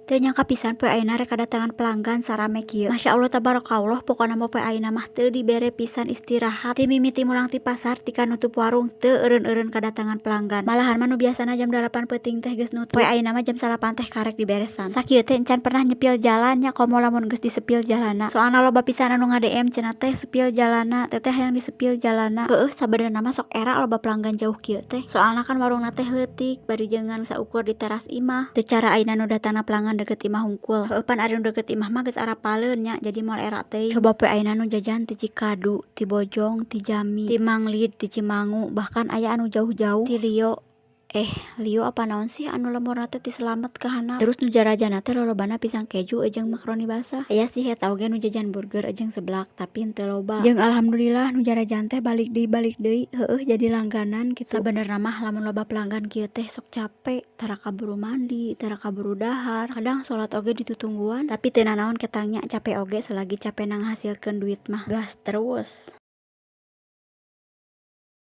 Teu nyangka pisan poe ayeuna rek kadatangan pelanggan sarame kieu. Masya Allah tabarakallah, pokona mah poe ayeuna mah teu dibere pisan istirahat. Ti mimiti mulang ti pasar ti ka nutup warung teu eureun-eureun kadatangan pelanggan. Malahan mah nu biasana jam 8 peuting teh geus nutup, poe ayeuna mah jam 9 teh karek diberesan. Sakieu teh encan pernah nyepil jalan nya, komo lamun geus disepil jalanna. Soalna loba pisan anu nga-DM cenah teh, "Sepil jalanna, Teteh, hayang disepil jalanna." Heueuh, sabenerna mah sok era loba pelanggan jauh kieu teh. Soalna kan warungna teh leutik, bari jeung ngan saukur di teras imah. Teu cara ayeuna nu datangna pelanggan deket imah hungkul. Heueuh, pan ari nu deket imah mah geus arapaleun nya, jadi moal era teuing. Coba poe ayeuna nu jajan ti Cikadu, ti Bojong, ti Jami, ti Manglid, ti Cimangu, bahkan aya anu jauh-jauh ti Lio. Eh, Lio apa naon sih anu lemburna teh ti Slamet ka handap. Terus nu jarajana teh lolobana pisang keju jeung makaroni basah. Aya sih eta oge nu jajan burger jeung seblak, tapi henteu loba. Jeung alhamdulillah nu jarajan teh balik deui, balik deui, heueuh, jadi langganan kitu. Sabenerna mah lamun loba pelanggan kieu teh sok cape, tara kaburu mandi, tara kaburu dahar, kadang salat oge ditutungguan. Tapi teu nanaon ketang nya, cape oge selagi capena ngahasilkeun duit mah. Gas terus.